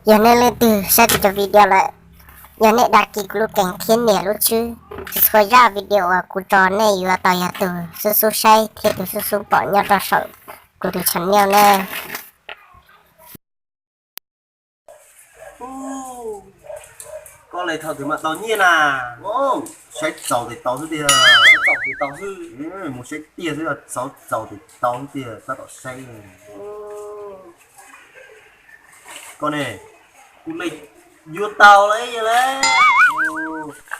Yog nej leej twg saib kuv cov video lawm, yog nej dag kis kuv lub keeg thiab nias lub tswb, txhua zaj video uas kuv tso nej yuav tau yog tus xub xub saib thiab tus xub xub pom nyob rau saum kuv tus channel na. Koj le thaum twg mam tau nyiaj na? Saib txaus tes tau xwb tiag. Txaus tes tau xwb. Mus saib tiag xwb, txaus tes tau xwb tiag, tab tom saib. Koj ne? Kuv le yuav tau lawm.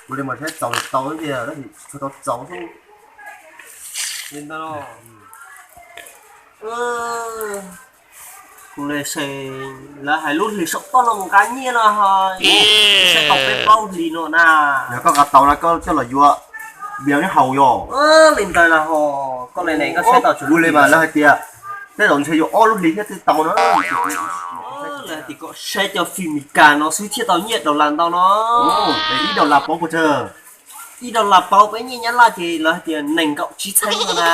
Kuv le mas saib txaus tes tau xwb tiag, tab sis txhua tau txaus xwb. Kuv le se lawv hais lub hlis saum toj no mus nqa nyiaj no ho, saib tau peb plaub hlis no na. Yog koj nqa tau na koj coj los yuav npias neb haus yog. Li ntawd na ho, koj le ne koj saib tau kuv le mas lawv hais tias tej zaum ntshe yuav ob lub hlis thiab twb tau na. Lawv hais tias kom saib cov fim Meskas no xwb thiaj tau nyiaj dollar ntau no. Ib dollar pauv pes tsawg? Ib dollar pauv peb nyiaj Nyab Laj ces lawv hais tias nees nkaum tsib txheeb no na.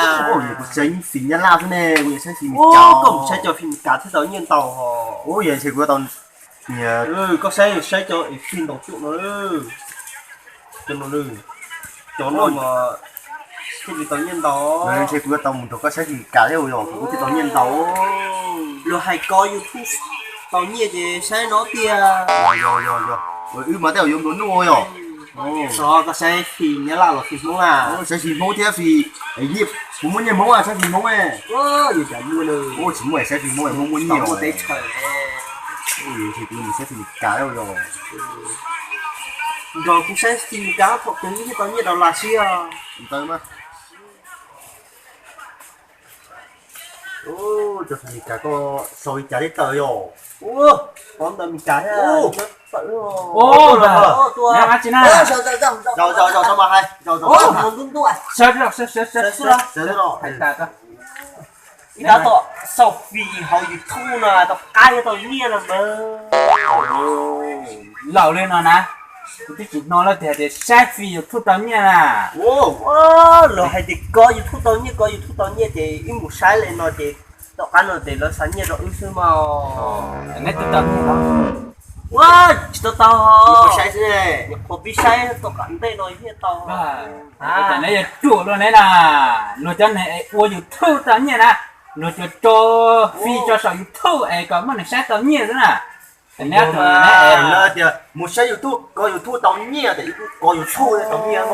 Kuv saib fim Nyab Laj xwb ne, kuv saib fim Meskas. Koj mus saib cov fim Meskas thiaj tau nyiaj ntau ho. Yog ntshe kuv tau Koj saib, saib cov fim ntaus cuam no, cov no, cov no mas thiaj li tau nyiaj ntau. Ntshe kuv yuav tau mus nrog koj saib fim Meskas thiab yog kuv thiaj tau nyiaj ntau. Luag hais koj YouTube tau nyiaj ces saib no tiag. Yog, yog, yog. Wb mas tej zaum yuav nplua nuj yog. Koj saib fim Nyab Laj los fim Hmoob na? Saib fim Hmoob thiab fim, kuv muaj nyiaj Hmoob, saib fim Hmoob. Tsis muaj, saib fim Hmoob, Hmoob muaj nyiaj. Saib fim Meskas yog. Nrog kuv saib fim Meskas thaum twg thiaj tau nyiaj dollar xwb. Cov fim Meskas koj sau li cas thiaj tawm yog? Pov ntawm Meskas thiab. Zaum, zaum, zaum, zaum mas hais, zaum, zaum. Ib tab tom sau fim hauv YouTube no tau qab thiab tau nyiaj no mas. Laus li no na, kuv twb tsis hnov lawv tias tias saib fim YouTube tau nyiaj na. Luag hais tias koj YouTube tau nyiaj, koj YouTube tau nyiaj ces wb mus saib li no ces tom qab no ces lawv xa nyiaj rau wb xwb mas. Neb twb tau nyiaj los? Tsis tau tau. Nyuam qhuav pib saib tom qab ntej no thiaj tau. Neb yuav ruam luaj neb na, luag cov neeg es ua YouTube tau nyiaj na, luag cov tso fij tso saum YouTube es kom muaj neeg saib tau nyiaj xwb na. Neb tias mus saib YouTube, koj YouTube tau nyiaj, tias koj YouTube tau nyiaj.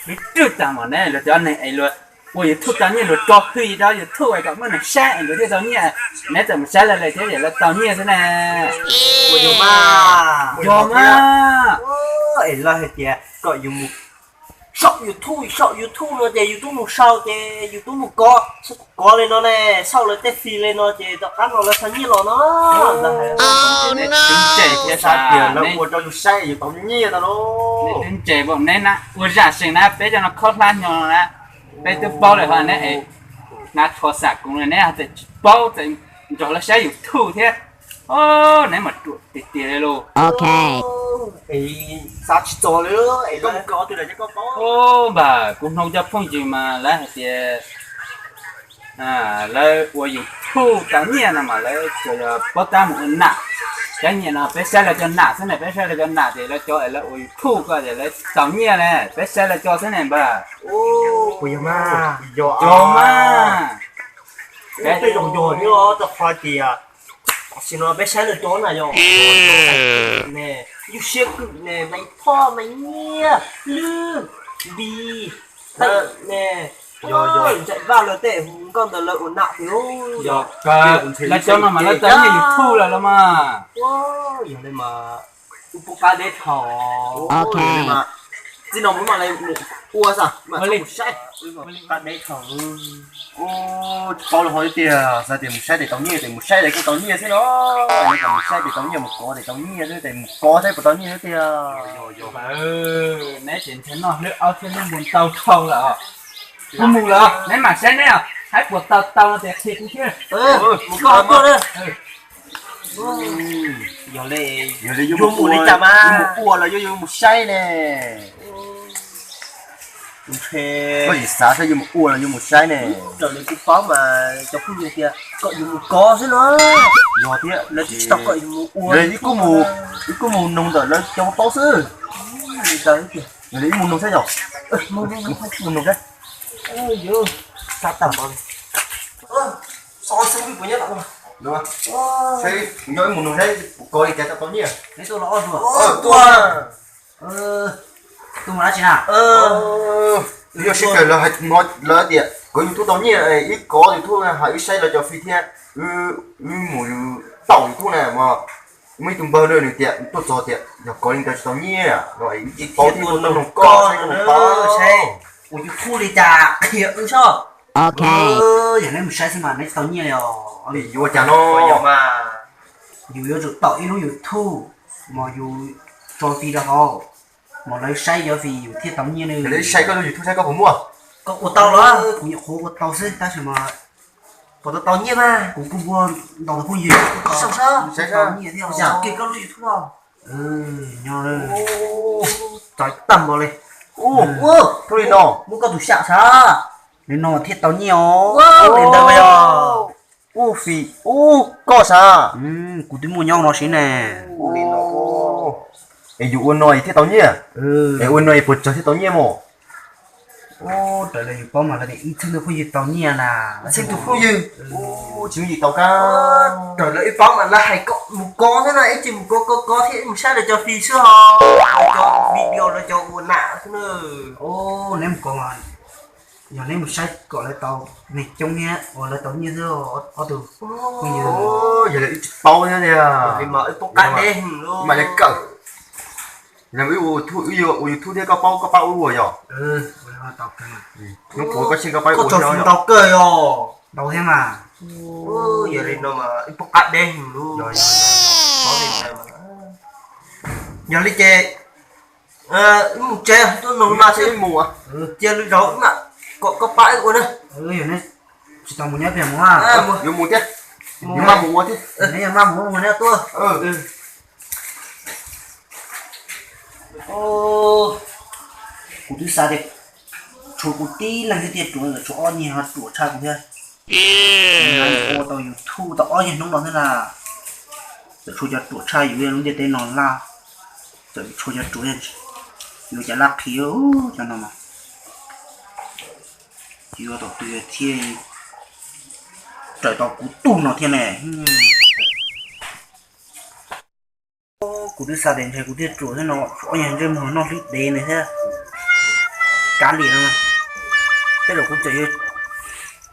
Lub rwg tag mas neb luag cov neeg es luag ua YouTube tau nyiaj, luag tso fij rau YouTube es kom muaj neeg saib es luag thiaj tau nyiaj. Neb txawm mus saib lawv li thiab es lawv tau nyiaj xwb na. Yog mas, es lawv hais tias kom yus mus saum YouTube, saum YouTube no ces YouTube mus sau ces YouTube mus kov, kov li no ne, sau lawv tej fij li no ces tom qab no lawv xa nyiaj los no. Neb twb ntse thiab sab tias lawv ua rau yus saib yus tau nyiaj no lauj. Neb twb ntse npaum neb na, ua zaj seem na peb cov no khob hlab nyo no na, peb twb paub lawm ho neb es hnav tsho xam koos li neb ho txawm tsis paub txawm nrog lawv saib YouTube thiab. Neb mas ruam tiag tiag li lauj. Xav tsis txog li, es koj mus kov twg lawm ces koj paub. Npawg, kuv hnov cov phooj ywg mas lawv hais tias lawv ua YouTube tau nyiaj no mas lawv tsuas yog paub tab mus ua nam. Cov nyiaj no peb saib lawv cov nam xwb na, peb saib lawv cov nam ces lawv cov es lawv ua YouTube ko ces lawv tau nyiaj na, peb saib lawv cov xwb ne npawg. Yog mas, yog mas. Tej zaum yog thiab, rau qhov tias tam sim no peb saib lawv cov na yog, yus siab kwm ne, Maiv Phoj, Maiv Nyiaj, Lwj, Npis, Teem ne, Ntsais Vaj lawv tej hu nkauj ntawd lawv ua nam tiag. Lawv cov no mas lawv tau nyiaj YouTube lawm los mas. Yog li mas wb pub qab deb dhau. Txij no mus mam li mus ua xwb, mam li mus saib. Qab deb dhau. Tsis paub los ho tiag, xav tias mus saib tes tau nyiaj, tes mus saib tes kuj tau nyiaj xwb no. Mus saib tes tau nyiaj, mus kov tes tau nyiaj xwb, tes mus kov saib puas tau nyiaj xwb tiag. Neb ces ntshe noj hlwb aub thiab hlwb npua ntau dhau lawm os. Kuv mus lawm, neb mam saib neb os, saib puas tau tau no ces qhia kuv thiab. Mus koj ho tuaj na. Yog li, yog li yuav mus li cas mas mus ua los yuav yuav mus saib ne. Koj tsis xav saib yuav mus ua los yuav mus saib ne? Raws li kuv paub mas cov phooj ywg tias kom yus mus kov xwb no. Yog thiab, lawv tsis tau kom yus mus ua. Ib kuj mus, ib kuj mus noog ntawm lawv cov paub xwb. Ib mus noog saib yog, mus noog saib. Xav tawm npaum li, xav xwb puas nyob tom no. Saib, nyob ib mus noog saib puas kov li cas tau tau nyiaj. Neb tuaj los ob tug? Tuaj. Tus mas dab tsi na? Yog sib kawg lawv hais no lawv tias kov YouTube tau nyiaj, ib kov YouTube hais wb saib lawv cov fij thiab, wb mus taum YouTube na mas muaj ib tug npawg na nws tias tuaj txog tias yog kov li ntawd tsis tau nyiaj no, wb tsis paub thiab tuaj noog koj saib koj puas paub. Saib ua YouTube li cas qhia wb soj. Yog neb mus saib xwb mas neb tsis tau nyiaj li os. Yuav ua cas no? Yus yuav tsum taum ib lub YouTube mas yus tso fij rau hauv, mas lawv saib cov fij yus thiaj tau nyiaj ne. Lawv saib koj lub YouTube saib koj puas muaj. Koj ua tau los? Kuv nyuam qhuav ua tau xwb tab sis mas puas tau tau nyiaj mas kuv kuj muaj ntau tus phooj ywg tau nyiaj thiab. Kiag koj lub YouTube los? Nyob txawv tag npaum li. Ua li no muab koj tus xyam sav, li no thiaj tau nyiaj os. Li ntawd yog ua fij ua koj sav. Kuv twb muaj nyob no siv ne. Es yus ua no es thiaj tau nyiaj? Es ua no es puas tsawg thiaj tau nyiaj mos? Raws li yus paub mas lawv tias ib txhiab tus phooj ywg tau nyiaj na. Ib txhiab tus phooj ywg tsis muaj yim tau kab. Raws li wb paub mas lawv hais kom mus kov thiab na, ib tsis mus kov kov kov thiab mus saib lawv cov fij xwb ho, lawv cov video lawv cov ua nam xwb na. Neb mus kov mas yog neb mus saib kom lawv tau neeg coob thiab uas lawv tau nyiaj xwb ob tug phooj ywg. Yog li wb tsis paub thiab tiag. Li mas wb poob qab deb heev li. Mam li kawm. Wb ua YouTube thiab koj paub, koj pab wb ua yog? Hnub puas koj xyeej koj pab wb ua thiab. Ntau kawg yog. Ntau thiab mas. Yog li no mas wb poob qab deb heev li. Yog li ces wb mus tsev, tuaj noog no ces cia li zaum mam kom koj pab wb ua na. Tsis tau mus nyob pem mus. Yuav mus thiab. Yuav maj mus ua thiab. Neb yog maj mus ua neb tuaj. Kuv twb xav tias tshuav kuv tib leeg thiab tiag, ruam, tshuav ob nyuag ruam tshaj kuv thiab. Ua tau YouTube tau ob nyuag hnub no thiab na, txawm tshuav cov ruam tshaj yus lub ntiaj teb no laj, txawm tshuav cov ruam, yuav cas laj qhi cov no mas. Yuav tau twg thiaj raws tau kuv tug no thiab ne. Kuv twb xav tias ntshe kuv thiaj ruam thiab no, tshuav ob nyuag ntsej muag noj hlwb dev ne thiab. Kav liam no, tej zaum kuv tseem yuav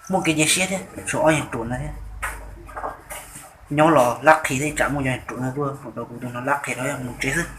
muaj kev cia siab thiab, tshuav ob nyuag ruam no thiab. Nyob los laj qhi thiab tsam muaj cov ruam no tuaj ua tau kuv tus no laj qhi rau mus tsev xwb.